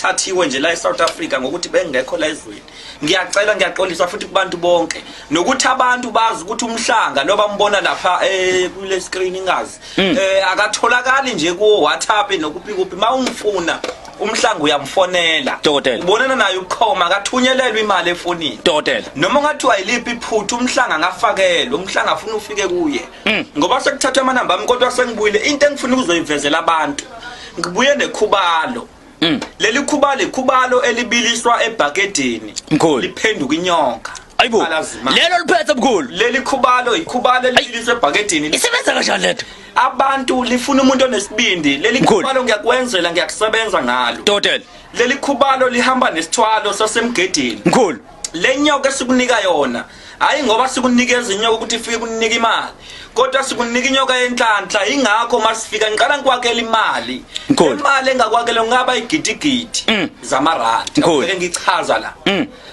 Thathiwe nje la eSouth Africa ngokuthi bengekho la ezweni. Ngiyacela, ngiyaxolisa futhi kubantu bonke, nokuthi abantu bazi ukuthi uMhlanga lo bambona lapha kule screen ingazi akatholakali nje kuwo WhatsApp nokuphi kuphi. Mawungifuna uMhlanga uyamfonela. Dokotela. Ubonana naye ubukhoma, akathunyelelwa imali efonini. Dokotela. Noma ungathiwa yiliphi iphutha, uMhlanga angafakelwa, uMhlanga afuna ufike kuye. Ngoba sekuthathwa amanamba ami, kodwa sengibuyile. Into engifuna ukuzoyivezela abantu, ngibuye nekhubalo. Leli khubalo, ikhubalo elibiliswa ebhakedeni. Mkhulu. Liphenduka inyoka. Ayibo. Alazima. Lelo liphethe, mkhulu. Leli khubalo, ikhubalo elibiliswa ebhakedeni. Isebenza kanjani lento? Abantu, lifuna umuntu onesibindi leli Mkhulu. khubalo. Ngiyakwenzela, ngiyakusebenza ngalo. Dokotela. Leli khubalo lihamba nesithwalo sasemgedeni. Mkhulu. Le nyoka esikunika yona, hayi ngoba sikunikeza inyoka ukuthi ifike kunika imali, kodwa sikunika inyoka yenhlanhla. Ingakho masifika ngiqala ngikwakela imali. Mkhulu. Imali engakwakela kungaba igidigidi zamarandi. Mkhulu. Ngeke ngichaza la,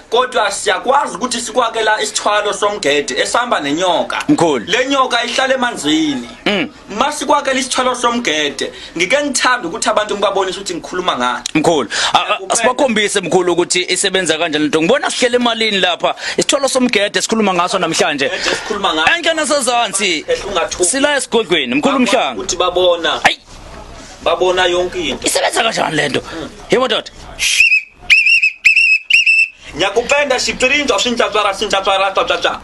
kodwa siyakwazi ukuthi sikwakela isithwalo somgede esihamba nenyoka. Mkhulu. Le nyoka ihlala emanzini. Masikwakela isithwalo somgede, ngike ngithanda ukuthi abantu ngibabonise ukuthi ngikhuluma ngani. Mkhulu, asibakhombise mkhulu ukuthi isebenza kanjani lento. Ngibona sihlele emalini lapha. Isithwalo somgede sikhuluma ngaso namhlanje. Mgede esikhuluma ngaso. Enke nasezansi. Ehlungathuki. Sila esigodlweni, mkhulu Mhlanga. Ukuthi babona Ayi, babona yonke into. Isebenza kanjani lento? Yebo doda. Ngiyakupenda xipirinto swintsatswara swintsatswara twatswatswa.